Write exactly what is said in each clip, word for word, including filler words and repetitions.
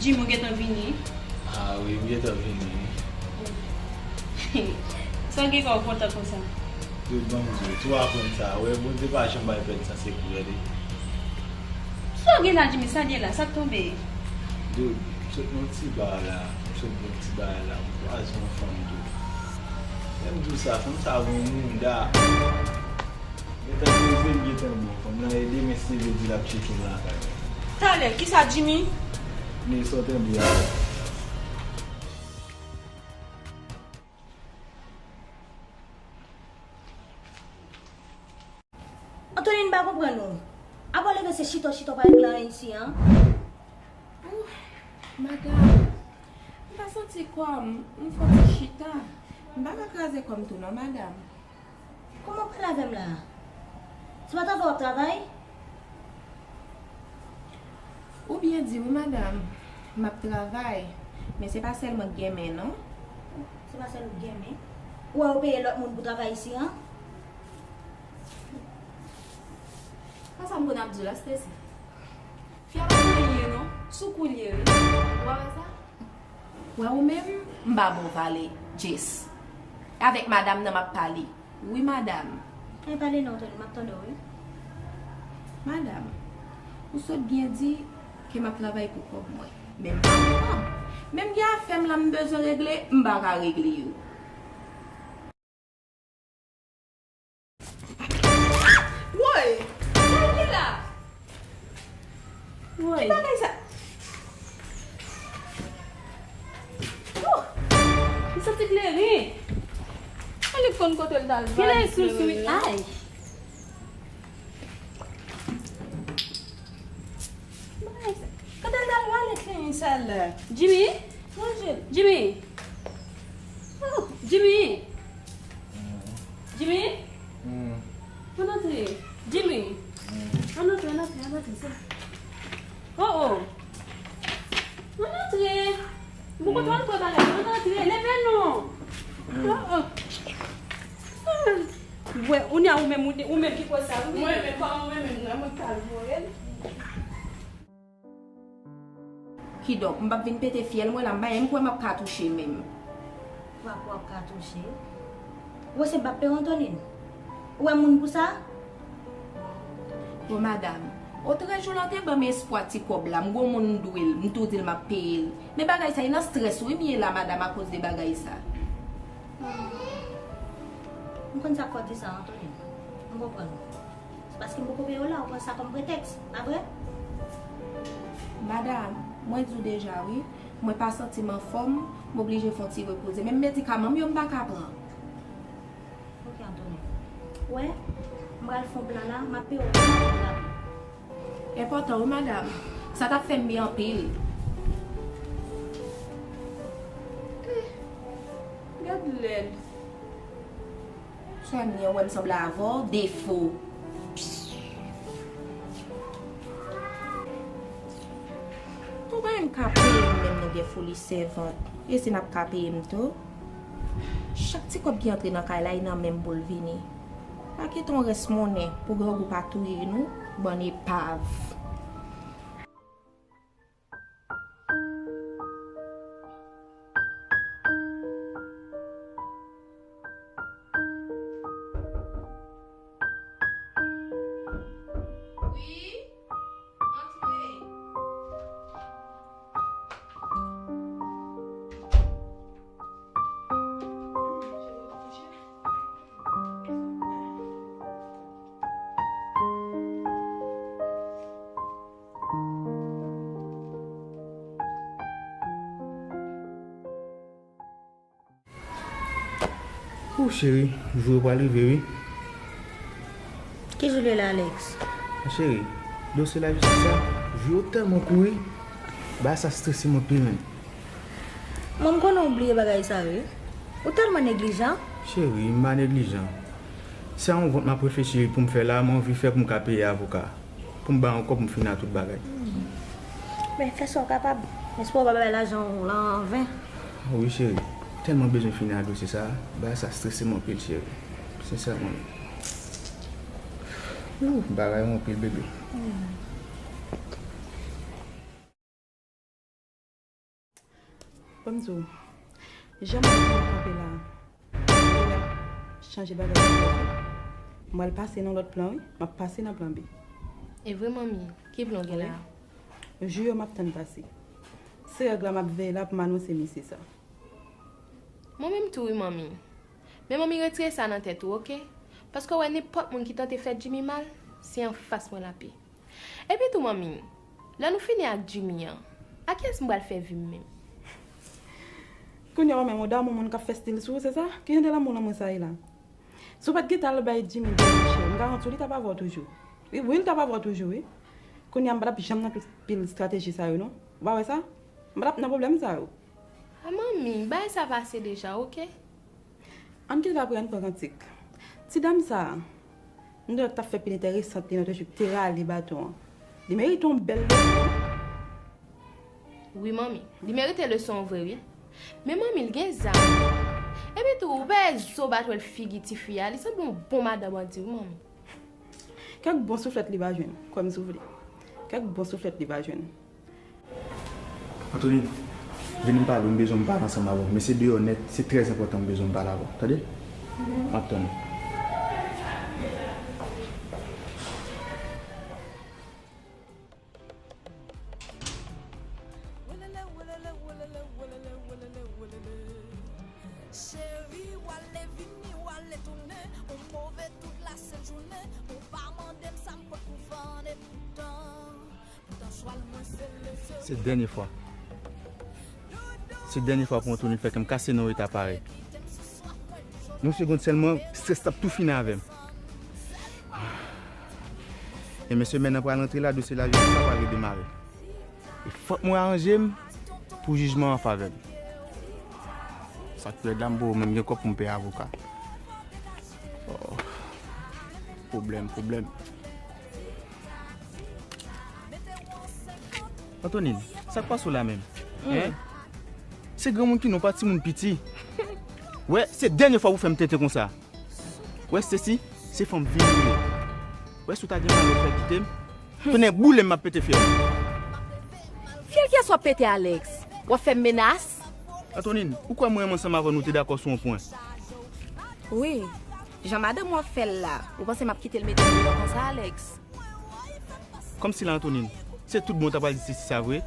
Jimmy, ou gentan vini? Ah wi, m gentan vini. Sa w gen kè w kontan konsa? Yo, ban m di w, tou aprann sa, wè, Bondye pa janm bay pèd san sekou, gade. Sa w gen la, Jimmy, sa l ye la, sa k tonbe? Yo, m sot nan yon ti ba la, m sot nan yon ti ba la, m kwaze yon fanm tou. Lè m di w sa, fanm sa gon mouda. Gentan poze l, gentan bon. Fanm nan e demen si Dye vle di l ap tcheke m lakay mwen. Talè, kisa Jimmy? Men sa w tande a. Antonin, m pa konprann ou. Apa w leve se chita w chita w pa regle anyen isi an? Ouh, madanm, m pa santi kò m, m fò ti chita. M pa ka kraze kò m tou non, madanm. Kòman w pale avè m la a? Se pa travay w ap travay? Ou byen di wi, madanm. M ap travay, men se pa sèl mwen k gen men non. Se pa sèl ou k gen men? Ou wè yo peye lòt moun pou travay isi an? Pa sa m konn ap di w la, Stacy. Fi a pa konn anyen non. Sou kou l ye wi. Ou pa wè sa? Wè ou menm, m ba bon valè, Jess. Avèk madanm nan m ap pale. Wi, madanm. Ann pale non, Tony, m ap tande w, wi. Madanm, ou sot byen di ke m ap travay pou kòb mwen. Men m pa kapab. Menm gen afè m la m bezwen regle, m pa ka regle yo. Woy! Sa w gen la? Woy! Ki bagay sa? Oh! M santi kleren. Annik konn kote l t al vale kleren an. Ay! Bagay sa. Kote l t al vale kleren sa la? Jimmy? Ranje l. Jimmy! Oh, Jimmy! Jimmy? Hmm. Ann antre. Jimmy. Hmm. Ann antre, ann antre, ann antre. Se... Oh, oh. Ann antre. M poko twò pran bagay. Ann antre. Leve non. Hmm. Oh, oh. Wè, ou ni a ou menm, ou, ou menm ki koz sa, wi. Mwen menm, pa mwen menm, nan mwen k al voye l. Kidonk, m p ap vin pete fyèl mwen la, m pa janm kwè m ap katouche menm. Ou pa kwè w ap katouche? Ou wè se m p ap peye w, Antonin? Ou wè moun pou sa? Bon, madanm, otrè jou la w te ban m espwa ti kòb la, m gon moun m dwe l, m tou di l m ap peye l. Men bagay sa, e nan strès wi m ye la, madanm, akoz de bagay sa. M konn sa k fè w di sa, Antonin. M konprann ou. Se paske m poko peye w la, ou pran sa kòm pretèks, pa vre? Madanm, mwen di w deja wi, mwen pa santi m anfòm, m oblije fè yon ti repoze. Menm medikaman m yo m pa ka pran. Oke, Antonin. Ou wè, m pral fè yon plan la, m ap peye w rapi, rapi. Enpòtan wi, madanm. Sa t ap fè m byen anpil. Eh, gad lèd. Sè m, ou wè m sanble avè w, defo. Ou pa menm ka peye m, menm nou gen foli sèvant. E si n ap ka peye m tou? Chak ti kòb ki antre nan kay la, e nan men m pou l vini. Pa kite yon rès monnen pou grangou pa touye nou, bann epav. Wi, antre. Ou cheri, jou yo pral rive wi. Ki jou l ye la, Alex? Cheri, dosye lajistis la, jou yo tèlman kouri, bagay sa strese m anpil menm. Mwen, m konnen w bliye bagay sa wi. Ou tèlman neglijan. Cheri, m pa neglijan. Se yon vant m ap reflechi pou m fè la, mwen anvi fè pou m ka peye avoka. Pou m ba yon kòb pou m fini ak tout bagay. Men fè sa w kapab. Espè w pa bay lajan w lan anven. Wi, cheri. Tèlman bezwen fini ak dosye sa, bagay sa strese m anpil, cheri. Sensèman. Ooh, bagay yo anpil, bebe. Ban m di w, jan m ap di nou kanpe la a, m ap chanje bagay la pou ou. M pral pase nan lòt plan, wi. M ap pase nan plan B. E vre, manmi? Ki plan w gen la a? Wi. Jou yo m ap tann pase. Se règ la m ap veye la pou m anonse mesye sa. Mwen menm tou, wi, manmi. Men, manmi, retire sa nan tèt ou, oke? Paske w wè, nenpòt moun ki tante fè Jimmy mal, se anfas mwen l ap ye. Epi tou, manmi, lè nou fini ak Jimmy an, a kiyès m pral fè vi m menm? Kounye a, ou menm, ou damou moun k ap fè stil sou ou, se sa? Ki jan de lanmou lanmou sa ye la? Si w pa t gentan al bay Jimmy de mouche, m garanti w li t ap avè w toujou. Wi, wi, li t ap avè w toujou, wi. Kounye a, m pa t ap janm nan pil, pil estrateji sa yo, non. Ou pa wè sa? M pa t ap nan pwoblèm sa yo. A, manmi, bagay sa pase deja, oke? Ann kite l apre, ann pran kantik. Ti dam sa a, m te wè k t ap fè pil enteresant li nan te jip te rale baton an. Li merite yon bèl leson. Wi, manmi. Li merite leson an vre, wi. Men, manmi, l gen zam. Epi tou, ou pa wè zo bat wè l figi tifi a. Li sanble yon bon madan bandi, wi, manmi. Kèk bon souflèt li va jwenn, kwè m si w vle. Kèk bon souflèt li va jwenn. Anthony, vini m pale w, m bezwen m pale ansanm avè w. Men se deyò nèt, se trè enpòtan m bezwen m pale avè w. Tande? M ap tann ou. Cheri, w ale vini, w ale tounen, ou move tout lasent jounen, ou pa mande m sa m pot pou vann, e poutan, poutan chwa l mwen se leve. Se dènye fwa. Se dènye fwa pou Anthony fè kè m kase nan yon eta parèy. Yon segonn sèlman, estrès t ap tou fini avè m. E men semèn nan pral antre la, dosye lavi sa pral redemare. E fòk mwen aranje m pou jijman an favè m. Sa k pi rèd la, m poko menm gen kòb pou m peye avoka. Oh. Pwoblèm, pwoblèm. Antonine, sa k pase w la menm? Hen? Se granmoun ki non, pa timoun piti. Wè, se dènye fwa pou fè m tenten konsa. Wè, Stacy, se fanm vini li ye. Wè, si w ta gen malè w fè kite m, tounen boule m, m ap pete fyèl. Fyèl kiyès w ap pete, Alex? W ap fè m menas? Antonine, ou kwè mwen menm ansanm avè w nou te dakò sou yon pwen? Wi. Jan madanm ou ap fè l la, ou panse m ap kite l mete m deyò konsa, Alex? Kòmsi la, Antonine, se tout bon w ta pral di Stacy sa vre?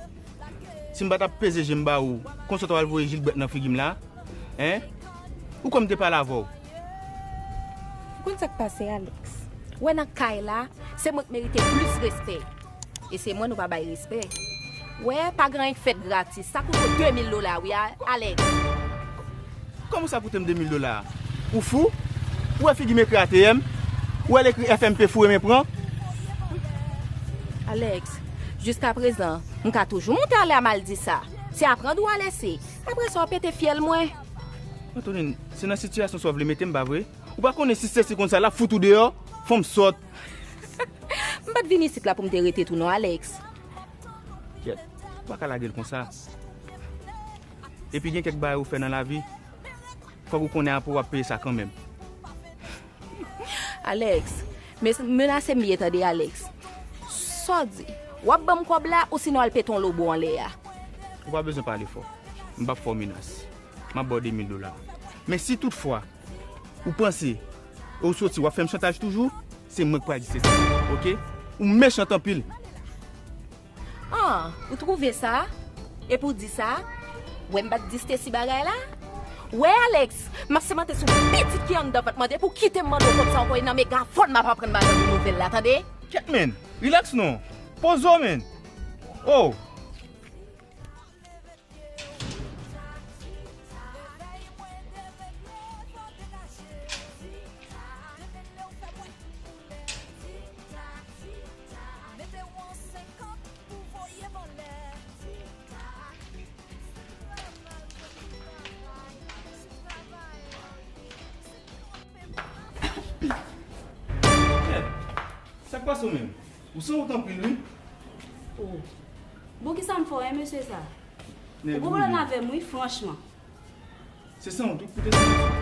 Si m pa t ap peze je m ba ou, konsa w ta pral voye jilbrèt nan figi m la? Hen? Ou kwè m te pale avè w? Ou konn sa k pase, Alex? Ou wè nan kay la, se mwen k merite plis respè. E se mwen nou pa bay respè. Wè, pa gen anyen k fèt gratis. Sa koute w de mil dola, wi, a-, Alex. Kòman sa koute m de mil dola a? Ou fou? Ou wè figi m ekri A T M? Ou wè l ekri F M P foure men pran? Alex, jiskaprezan, m ka toujou monte ale a Maldi sa. Se aprann ou a lese. Apre sa, w pete fyèl mwen. Antonine, se nan sitiyasyon sa w vle mete m, pa vre? Ou pa konnen si Stacy konn sa, l ap fout ou deyò? Fanm sòt. M pa t vin isit la pou m te rete tou non, Alex. Kyèt, ou pa ka lage l konsa. Epi gen kèk bagay ou fè nan lavi, fòk ou konnen apre w ap peye sa kanmenm. Alex, men-, menase m ye tande, Alex. Sa w di? W ap ban m kòb la, osinon al pete yon lobo anlè a. Ou pa bezwen pale fò. M p ap fè w menas. M ap ba w de mil dola. Men si toutfwa ou panse ou soti, w ap fè m chantaj toujou, se mwen k pral di Stacy, oke? Ou mechan anpil. Ah, ou twouve sa? Epi w di sa? Wè m pa t di Stacy bagay la? Wè, Alex, m ap semante sou pitit ki anndan vant mwen depi w kite m mande w kòb sa ankò, e nan megafòn m ap aprann madanm ou nouvèl la, tande? Kyèt, menn, rilaks non. Poze w, menn. Oh. Sa k pase w menm? Ou sanwont anpil, wi. Oh. Bon, kisa m fè w, en, mesye sa? Ou gen pwoblèm avè m, wi, franchman. Se sanwont, wi, pou te sanwont.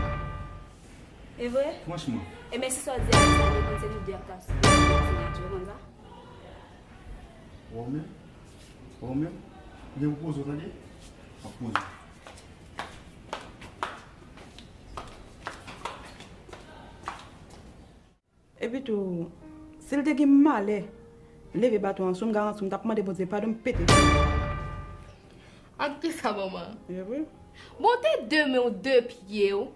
E vre? Franchman. E men si sa w di a, sa depann se nou de k ap siyati, w konn sa? Wè w menm? Wè w menm? Ou gen pou poze w, tande? W ap poze w. Tou, si l te gen malè leve baton an sou m, garanti w, m t ap mande Bondye padon, m pete. Ak kisa, manman? Evre? Bon, te de men w, de pye w.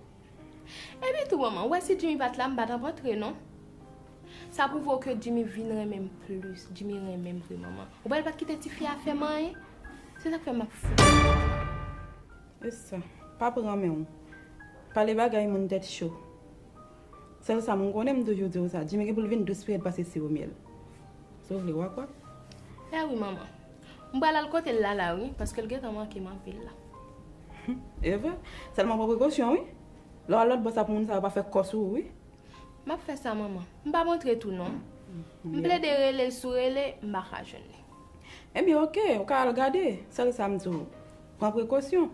Epi tou, manman, w wè si Jimmy pa t la, m pa t ap antre, non. Sa pwouve w ke Jimmy vin renmen m plis. Jimmy renmen m vre, manman. Ou pa t ap kite tifi a fè m anyen? Se sa k fè m ap fou. E sa, pa pran men w. Pale bagay moun tèt cho. Sèl sa m konnen, m toujou di w sa, Jimmy gen pou l vin dous pi rèd pase siwo myèl. Si w vle, w a kwè. E wi, manman. M pral al kote l la, la, wi, paske l gentan manke m anpil, la. E vre? Sèlman pran prekosyon, wi. Lè w al lòt bò sa pou moun sa yo pa fè kò sou ou, wi. M ap fè sa, manman. M p ap antre tou, non. M plede rele l sou rele, m pa ka jwenn li. Ebyen, oke, ou ka al gade. Sèl sa m di w, pran prekosyon.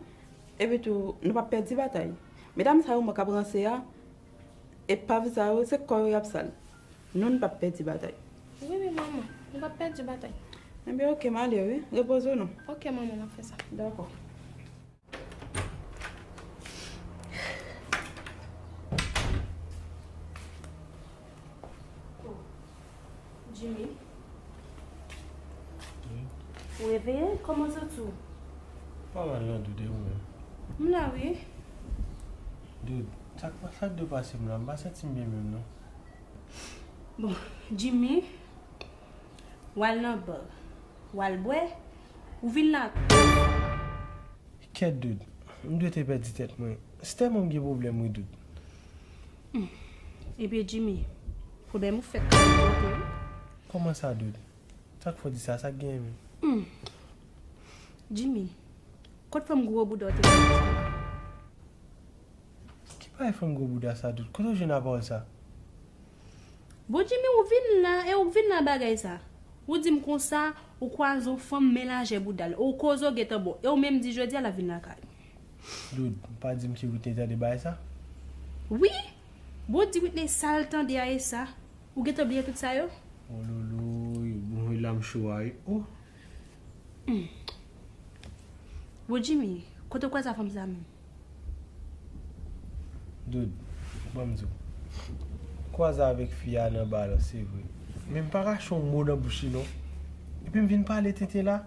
Epi tou, nou p ap pèdi batay. Medam sa yo mwen k ap ranse a, epav sa yo, se kò yo y ap sal. Nou, nou p ap pèdi batay. Wi, wi, manman, nou p ap pèdi batay. Ebyen, oke, m ale, wi. Repoze w, non. Oke, manman, m ap fè sa. Dakò. Jimmy. Wi. Ou reveye? Kòman w santi w? Pa mal non, Doud, e ou menm? M la, wi. Doud, sa k pa, sa k dwe pase m la? M pa santi m byen menm, non. Bon, Jimmy, w al nan bar, w al bwè, ou vin la. Kèt, Doud, m dwe te pèdi tèt mwen. Se tèlman m gen pwoblèm, wi, Doud. Hmm. Ebyen, Jimmy, pwoblèm ou fèk kay ou monte, wi. Kòman sa, Doud? Sa k fè w di sa? Sa k genyen menm? Hmm. Jimmy, kot fanm gwo bouda w te pran? Ki bagay fanm gwo bouda sa, Doud? Kote w jwenn apawòl sa? Bon, Jimmy, ou vin la, e ou k vin la bagay sa. Ou di m konsa, ou kwaze yon fanm men lajè bouda l, ou koze w gentan bon, e ou menm di jodi a l ap vin lakay ou. Doud, ou pa di m ke Whitney tande bagay sa? Wi! Bon, di Whitney sa l tande a e sa. Ou gentan bliye tout sa yo? Ololo, bon, e la m cho a, wi. Oh! Hmm. Bon, Jimmy, kote w kwaze a fanm sa menm? Doud, ban m di w. Kwaze avèk fi a nan ba la, se vre. Men m pa rache yon mo nan bouch li, non. Epi m vin pale tenten la.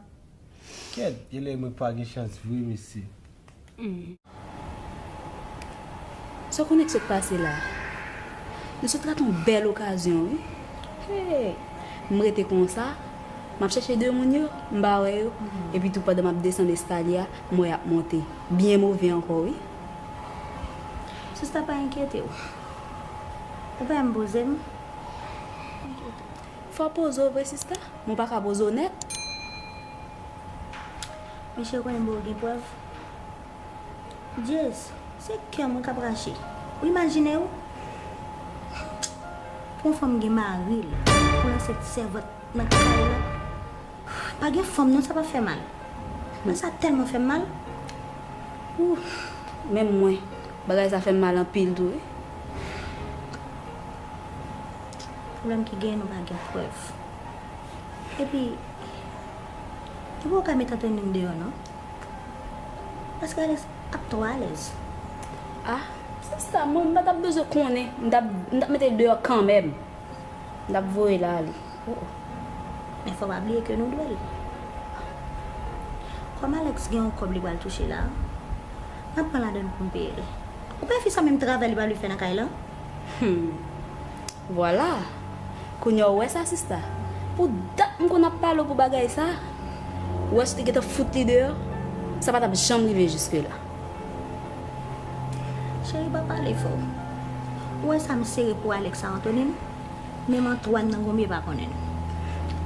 Kèt, genlè mwen pa gen chans vre, mesye. Hmm. Sa w konnen k sot pase la? Nou sot rate yon bèl okazyon, wi. Hey! M rete konsa, m ap chèche de moun yo, m pa wè yo. Mhm. Epi tou, pandan m ap desann eskalye a, m wè y ap monte. Byen move ankò, wi. Sista, pa enkyete w. Ou pa wè m poze m? Fò w poze w vre, sista. Men w pa ka poze w nèt. Mesye, ou konnen m gen prèv. Jezi, se kè mwen k ap rache. Ou imajine w? Pou yon fanm gen mari l, pou l ansent sèvant nan kay la. Pa gen fanm non, sa pa fè mal. Men sa tèlman fè m mal. Ouf, menm mwen, bagay sa fè m mal anpil tou, wi. Pwoblèm ki genyen, nou pa gen prèv. Epi, epi ou ka met Antonin deyò, non? Paske Alex ap twò alèz. Ah, se sa, mwen, m pa t ap bezwen konnen. M t ap, m t ap mete l deyò kanmenm. M t ap voye l ale. Oh, oh. Men fò w pa bliye ke nou dwe l. Kòm Alex gen yon kòb li pral touche la, m ap pran ladan l pou m peye l. Ou pa wè fi sa menm travay li pa vle fè nan kay lan? Hmm. Vwala. Kounye a w wè sa, sista. Pou dat m konn ap pale w pou bagay sa. Ou wè si w te gentan fout li deyò, sa pa t ap janm rive jiske la. Cheri, pa pale fò. Ou wè sa m sere pou Alex a, Antonin? Menm Antoine nan gonmye pa konnen l.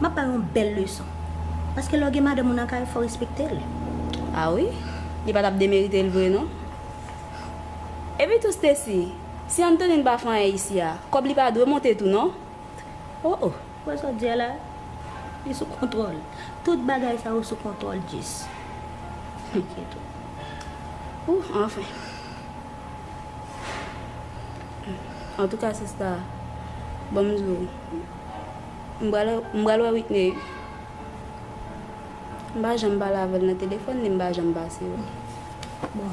M ap ba l yon bèl leson. Paske lè w gen madanm ou nan kay, fò w respekte l. A wi? Li pa t ap demerite l vre, non. Epi tou, Stacy, si Antonin pa fè anyen isi a, kòb li pa dwe monte tou, non? Oh, oh. Wè sa w di a la? Li sou kontwòl. Tout bagay sa yo sou kontwòl, Jis. Enkyete w. Ou, anfen. Antouka, sista, ban m di w, m pral, m pral wè Whitney. M pa janm pale avè l nan telefòn, ni m pa janm pase wè l. Bon.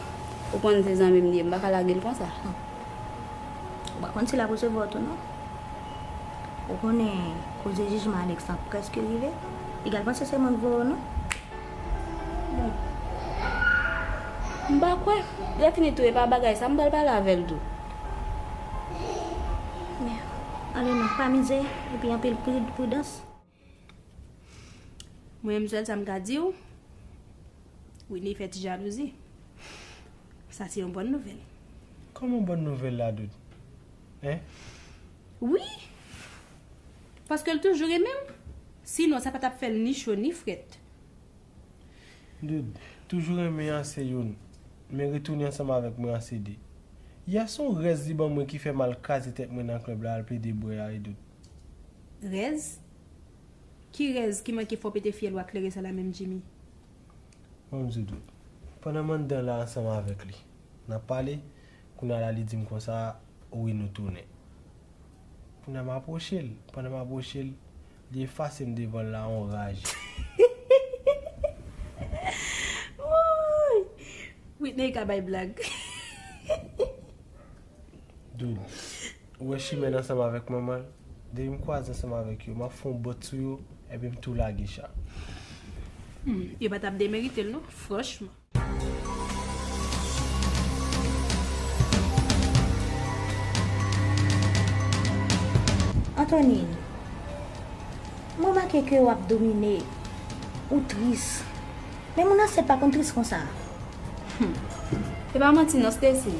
Ou konn se zanmi m li ye, m pa ka lage l konsa. Ou pa konn si l ap resevwa w tou, non? Ou konnen koze jijman Alex lan prèske rive. Piga l panse se mwen k voye w non. Bon. M pa kwè. Lè fini tou, e pa bagay sa, m pral pale avè l tou. Men, ale non, pa mize, epi anpil pri-, pridans. Mwen menm sèl sa m ka di w, Whitney fè ti jalouzi. Sa se yon bòn nouvèl. Kòman bòn nouvèl la, Doud? Hein? Wi! Paske l toujou renmen m. Sinon, sa pa t ap fè l ni cho ni frèt. Doud, toujou renmen an se youn, men retounen ansanm avèk mwen an se de. Yè se yon rèz li ban mwen ki fè m al kraze tèt mwen nan klèb la al plede bwè a, wi, Doud. Rèz? Ki rèz ki manke fè w pete fyèl ou ak Clarissa la menm, Jimmy? Ban m di w, Doud, pandan m anndan la ansanm avèk li, n ap pale, kounye a la li di m konsa, wi, nou tounen. Kounye a m apwoche l. Pandan m apwoche l, li efase m devan l la, on raj. Woy! Whitney ka bay blag. Doud, ou wè chimèn ansanm avèk manman l? Depi m kwaze ansanm avèk yo, m ap fè yon bòt sou yo, epi m tou lage cha. Hmm, yo pa t ap demerite l non, franchman. Antonine, m remake ke w ap domine, ou tris. Men moun ansent pa konn tris konsa. Hmm. Se pa manti non, Stacy.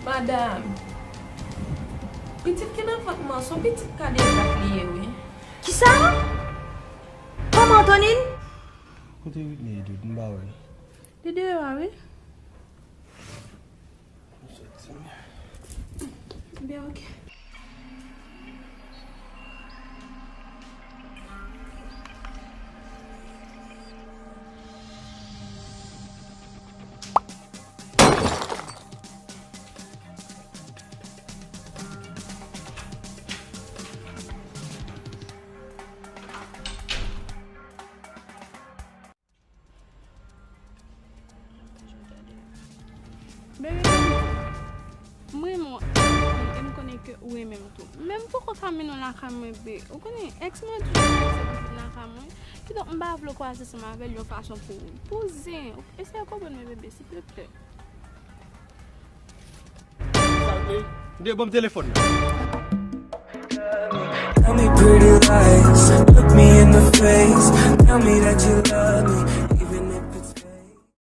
Madanm, pitit ki nan vant mwen an, se yon pitit kadejak li ye, wi. Kisa? Kòman, Antonine? Kote Whitney ye, Doud? M pa wè l. Li deyò a, wi. Byen, oke. Bebe, m renmen w anpil e m konnen ke ou renmen m tou. Men m poko ka mennen w lakay mwen, bebe. Ou konnen, èks mwen toujou ap eseye pou vin lakay mwen. Kidonk, m pa vle w kwaze ansanm avè l yon fason pou, pou zen. Eseye konprann mwen, bebe, silvouplè. Sa vle? De, ban m telefòn nan. Tell me pretty lies, look me in the face. Tell me that you love me.